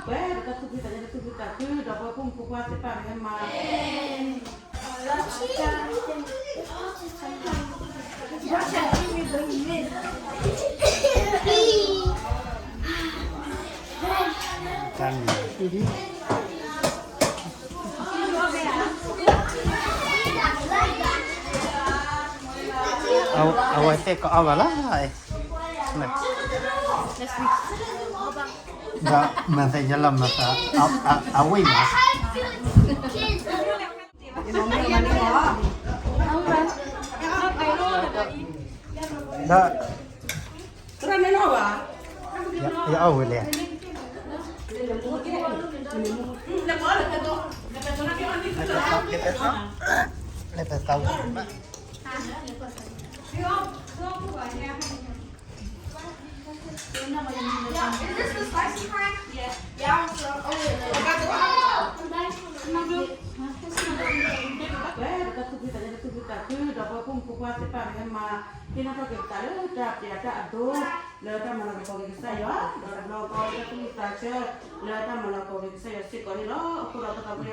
ပှဲၤဒီးတၢ်သူၣ်ဖှံသးညီ တၢ်သူၣ်ဖှံသးခု ဒီးပဝဲဖိမုၣ်ဖိခွါသ့ၣ်တဖၣ်ကဟဲမၤ အဝဲသ့ၣ်ကအီၣ်ဘၣ်လၢ ဒီးမၤသးယလီၤမၤသး အဝံၣ်မး ဒီး ယအီၣ်ဝံၤလဲၣ် လဲၤပသးဝံၣ် ပှဲၤဒီးတၢ်သူၣ်ဖှံသးညီ တၢ်သူၣ်ဖှံသးခု ဒီးပဝဲဖိမုၣ်ဖိခွါသ့ၣ်တဖၣ်ကဟဲမၤ ဟ့ၣ်နီၤထီၣ်က့ၤပသးလၢတၢ်ပျဲတၢ်အဒိ လၢတၢ်မၤလၤကပီၤက့ၤကစၢ်ယွၤ ဒီးတဘျီဃီလၢတၢ်သူၣ်ဝံၣ်သးဆၢ လၢတၢ်မၤလၤကပီၤက့ၤကစၢ်ယွၤစ့ၢ်ကီးန့ၣ်လီၤ. အဃိဒီးပသးဝဲ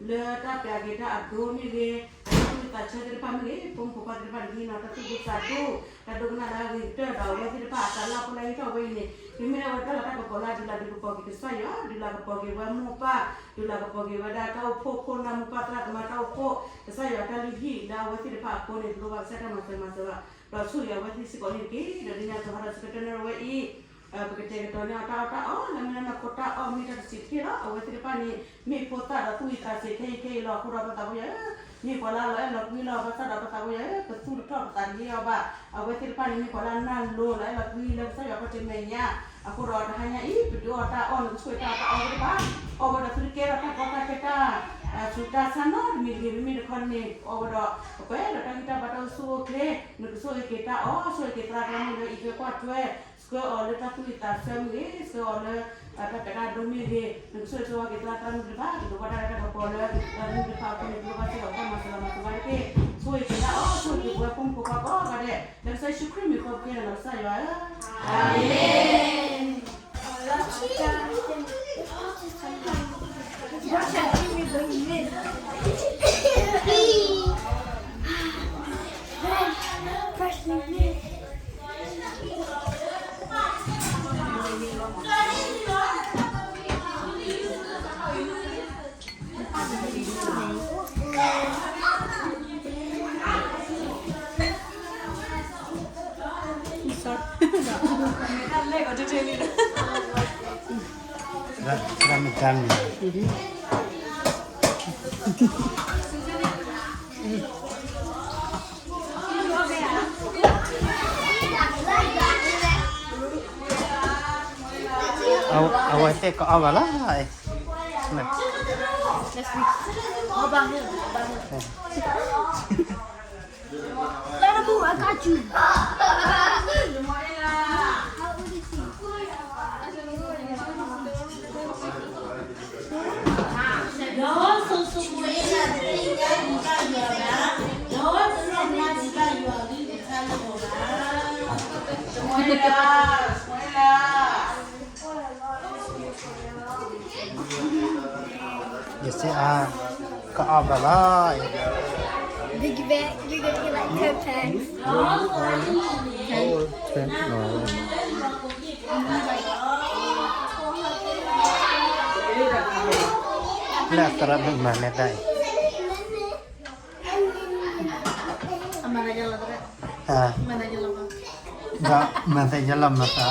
လၢတၢ်ပျဲက့ၤတၢ်အဒိမ့ၢ်ဂ့ၤ, တၢ်သူၣ်ဝံၣ်သးဆၢသ့ၣ်တဖၣ်မ့ၢ်ဂ့ၤ, ဖိမုၣ်ဖိခွါသ့ၣ်တဖၣ်န့ၣ် ဟံးန့ၢ်တၢ်သူၣ်ဒူသးဒူ, တၢ်ဒိကနၣ်လၢအဂ့ၤကတၢၢ်ဒီးအဝဲသ့ၣ်တဖၣ်အသးလၢအဖိလၢဟံးထီၣ်ဝဲအံၤန့ၣ် မ့မ့ၢ်လၢအဝဲတၢ်လၤတၢ်ကပီၤလၢအဒုးလၤကပီၤက့ၤကစၢ်ယွၤ, ဒုးလၤကပီၤက့ၤဝဲမိၢ်ပၢ်, ဒုးလၤကပီၤက့ၤဝဲဒၣ်တၢ်အိၣ်ဖှိၣ်ခိၣ်နၢ်မိၢ်ပၢ်သရၣ်သမါတၢ်အိၣ်ဖှိၣ်, ကစၢ်ယွၤတၢ်လုၢ်ဟံၣ်လၢအဝဲသ့ၣ်တဖၣ်အဃိန့ၣ် လိၣ်ဘၣ်ကစၢ်တၢ်မၤစၢၤမၤစၢၤဘၣ်, ဒီးဆိၣ်ဂ့ၤအဝဲသ့ၣ်စ့ၢ်ကီးန့ၣ်တက့ၢ်. ဒီးဒ်န့ၣ်အသိးဟးထီၣ်ဆၢကတီၢ်န့ၣ်ဝဲအံၤ ပကတဲာ်ကတီၤန့ၢ်အီၤတၢ်အီၣ်တၢ်အီလၢမ့ၢ်လၢနီၢ်ခိတၢ်အီၣ်မ့ၢ်တၢ်တဆံးတက့ၢ်လီၤ. အဝဲသ့ၣ်တဖၣ်န့ၣ် မ့ၢ်ဖိသၣ်ဒီးသူၣ်ဝံၣ်သးဆံးခဲအံၤခဲအံၤလီၤ. အဃိဒီးပသးဝဲယၤဧၢ, မ့ၢ်ပှၤလၢအလီၤအဲၣ်လီၤကွံလီၤ. ဘၣ်ဆၣ်ဒီးပသးဝဲယၤဧၢ, ပသူၣ်တထီၣ်ပသးတဟ့ၣ်အီၤဘၣ်. အဝဲသ့ၣ်တဖၣ်န့ၣ် မ့ၢ်ပှၤလၢအနၢ်လိၤလီၤအဲၣ်လီၤကွံလၢကစၢ်ယွၤအဖီတ့ၢ်မဲာ်ညါ. အဃိဒီးတဟါညါအံၤ ပဒုးအီၣ်တၢ်အီၣ် နကဆိၣ်ဂ့ၤတၢ်အီၣ်တၢ်အီဝဲသ့ၣ်တဖၣ်, အီၣ်ဝဲဒီးသုတကဲထီၣ်တၢ်ကီတၢ်ခဲတၢ် ဆူးတၢ်ဆါနီတမံၤတဂ့ၤ, မ့မ့ၢ်တခီန့ၣ် အီၣ်ဝဲဒီး ပပှဲၤဒီးတၢ်ဂံၢ်တၢ်ဘါတၢ်အိၣ်ဆူၣ်အိၣ်ချ့, နကဆိၣ်ဂ့ၤက့ၤတၢ်အီၣ်, ဆိၣ်ဂ့ၤက့ၤသရၣ်သရၣ်မုၣ်လၢအံးထွဲကွၢ်ထွဲ, ဆှၢအီၤလၢတၢ်သူၣ်ဝံၣ်သးဆၢမ့ၢ်ဂ့ၤ, ဆှၢအီၤလၢ တၢ်ပျဲတၢ်ဒိမ့ၢ်ဂ့ၤ, နကဆိၣ်ဂ့ၤဆိၣ်ဝါက့ၤသရၣ်သရၣ်မုၣ်သ့ၣ်တဖၣ်, ကဒိးဘၣ်တၢ်ရဲၣ်တၢ်ကျဲၤပီၤလၢ သရၣ်မုၣ်သ့ၣ်တဖၣ်အဃိန့ၣ် ကဒိးဘၣ်စ့ၢ်ကီးတၢ်မၤစၢၤလီၤမၤစၢၤဘၣ်တက့ၢ်. ဆိၣ်ဂ့ၤက့ၤတၢ်အီၣ်, ဆိၣ်ဂ့ၤက့ၤပဝဲဖိမုၣ်ဖိခွါကိးဂၤဒဲး, လၢကစၢ်ယ့ၣ်ၡူးခရံာ်မံၤဃိပဃ့နၤလီၤကစၢ်ယွၤဧၢ, အၤမ့ၣ်.အဝဲသ့ၣ်ကအီၣ်ဘၣ်လၢ ယစ့အါ ကအီၣ်ဘၣ်လီၤ. Big bag, you're gonna get like ten packs. Ten? Oh. လၢအသရၣ်မုၣ်မၤနဲၣ်တၢ်အံၤ ဒီးမၤသးယလီၤမၤသး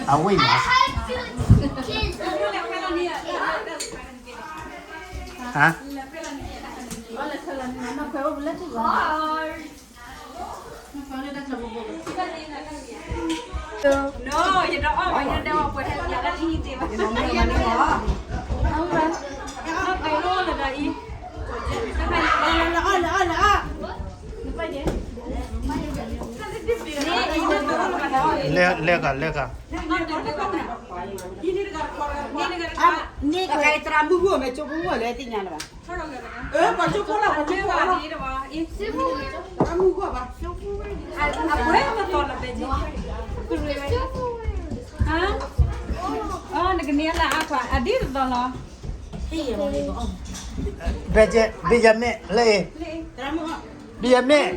အဝံၣ်မး ဟါ လဲၤကီး လဲၤကီး န့ၣ်ကသရၣ်မုၣ်ဂိၢ်မဲာ် ကၠိဖိဂိၢ်လၢသ့ၣ်ညါလၢၤဘၣ်. ပှၤကၠိဖိလီၤ ပှၤကၠိဖိလီၤ သရၣ်မုၣ်ဂိၢ်ဘၣ်. အဝဲကသီလီၤပဲာ်ကၠိ ဟါ အီ နကန့ၢ်လၢအါခွါ အဒ်သိးလီၤ. ဘဲကဲ ဘံယမ့ၢ်လၢအံၤ ဘံယမ့ၢ်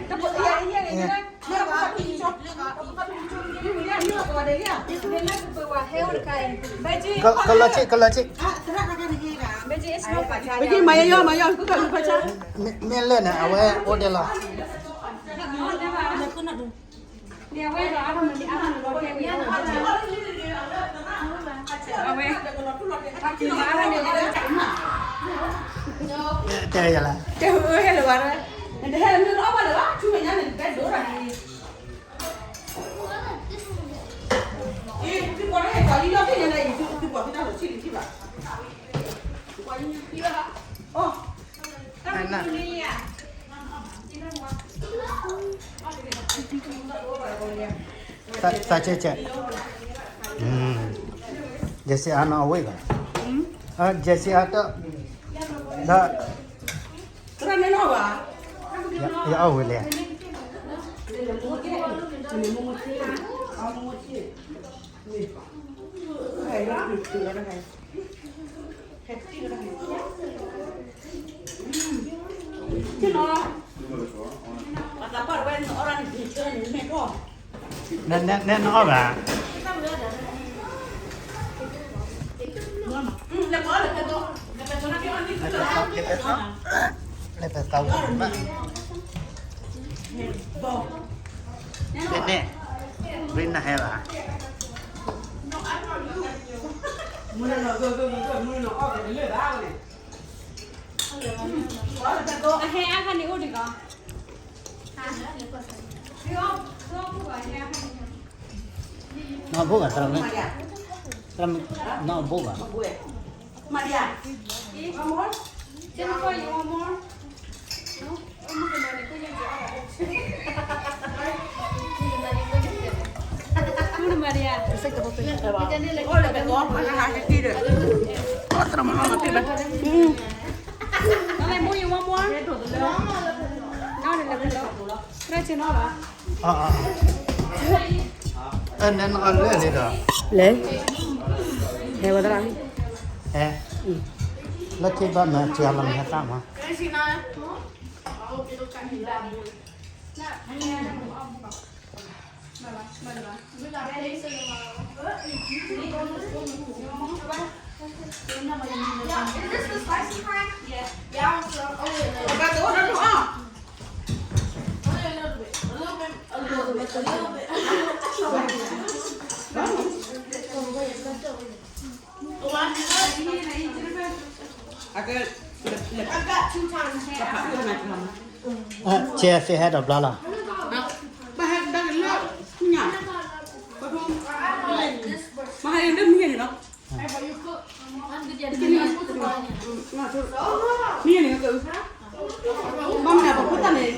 ကလီၤဆ့ ကလီၤဆ့ မ့ၢ်လၢန့ၣ် အဝဲအိၣ်ဒဲးလီၤ. တဲယၤလၢ တဲဝဲဟဲလၢၤဘၣ်, နတဟဲလၢၤမ့ၢ်အီၣ်ဘၣ်လၢၤဘၣ် ထူမ့ၢ်ညါန့ၣ် ဘဲဒိၣ်တၢ်န့ၣ် သးကဲကဲ, ယဲၢ်ဆံအါနီၢ်အဝ့ၢ်ဘၣ်, ယဲၢ်ဆံအါတၢ်, ဒီး ယအီၣ်ဝဲလဲၣ်, နဲနအီၣ်ဘၣ်, လဲၤပသးဝံၣ်မး, နဲ, ရ့နဟဲဘၣ်. အဟဲအါခါန့ၣ်အိၣ်ဒံးကီး, နီၢ်ဘိၣ်ဘၣ်, နီၢ်ဘိၣ်ဘၣ်. Maria, Jennifer, you want more? Maria. Mama, you want more? နနအီၣ်လၢာ်လံဒီး, လဲၤ, ဟဲဝဲဒၣ်လီၤ, ဟဲ, လၢခံဘၣ်မၤစှၤလီၤမၤတၢ်မး. Chef ဟဲဒီးဘျါလီၤ. မ့ၢ်န့ၣ်, ဘၣ်မနုၤပဖိသၣ်န့ၣ်,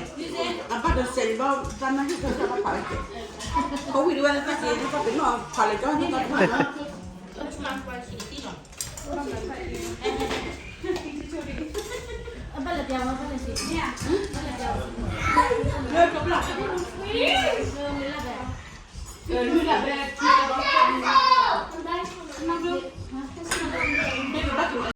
အဘၣ်ဒီးစဲးဘၣ်တၢ်နၢ်ဟ့ၣ်ကစၢ်ဘၣ်ဖးဝဲကဲ, ပဝံၤဒ်ဝဲလၢတၢ်က့ၤ တၢ်ပ့ၤနီၣ်ဖးလၢကၠီဟ့ၣ်တၢ်တဖၣ်. လၢကဘျၣ်